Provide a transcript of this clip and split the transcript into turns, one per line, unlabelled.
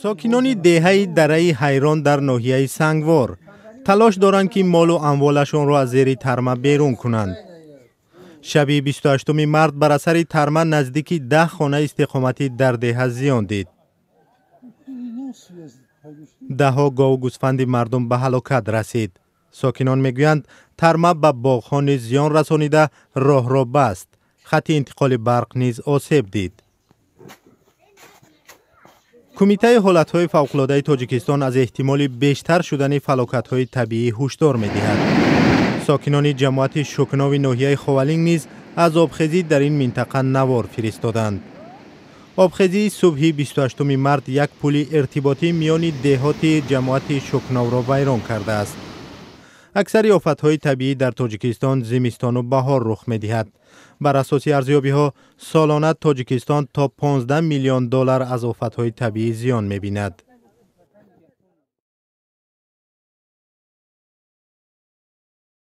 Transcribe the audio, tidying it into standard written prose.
Сокинони деҳаи Дараи Ҳайрон дар ноҳияи Сангвор талош доранд, ки молу амволашонро аз зери тарма берун кунанд. Шаби 28 март бар асари тарма наздики 10 хонаи истиқоматӣ дар деҳа зиён дид. Даҳҳо гову гӯсфанди мардум ба ҳалокат расид. Сокинон мегӯянд, тарма ба боғҳо низ зиён расонида, роҳро баст. Хатти интиқоли барқ низ осеб дид. Кумитаи ҳолатҳои фавқулодаи Тоҷикистон аз эҳтимоли бештар шудани фалокатҳои табиӣ ҳушдор медиҳад. Сокинони ҷамоати Шукнови ноҳияи Ховалинг низ аз обхезӣ дар ин минтақа навор фиристоданд. Обхезии субҳи 28 март як пули иртиботӣ миёни деҳоти ҷамоати Шукновро вайрон кардааст. Аксари офатҳои табиӣ дар Тоҷикистон зимистону баҳор рух медиҳад. Бар асоси арзёбиҳо, солона Тоҷикистон то 15 миллион доллар аз офатҳои табиӣ зиён мебинад.